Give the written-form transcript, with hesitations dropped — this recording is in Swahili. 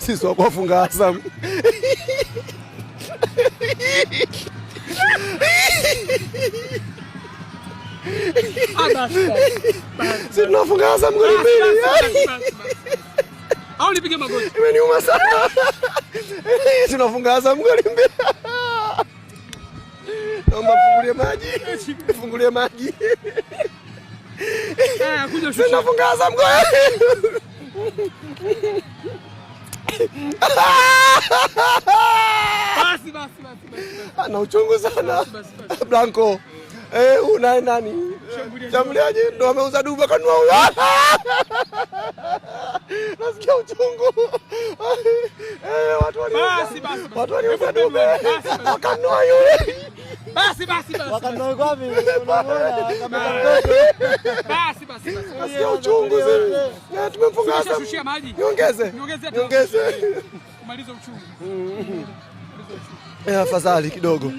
Sisi wakuwafunga Azam. Ah, basi. Sisi tunafunga Azam goli mbili. Au nipige magoti. Imeniuma sana. Tunafunga Azam goli mbili. Naomba fungulie maji. Fungulie maji. Eh, kuja ushushe. Tunafunga Azam goli. Basi basi basi basi. Ana uchungu sana. Basi basi. Blanco. Eh, unaye nani? Shambuliaji ndo ameuza duba kanua huyo. Nasikia uchungu. Eh, watu waliuza. Basi, basi, basi. Watu waliuza Hebu dube. basi, basi. Wakanua yule. Basi basi basi. Wakanunua wapi? Unamuona kama mtoto. Basi basi basi. Nasikia uchungu sisi. Eh, tumemfunga Azam. Shushia maji. Niongeze. Niongeze hata. Niongeze. Kumaliza uchungu. Eh, afadhali kidogo.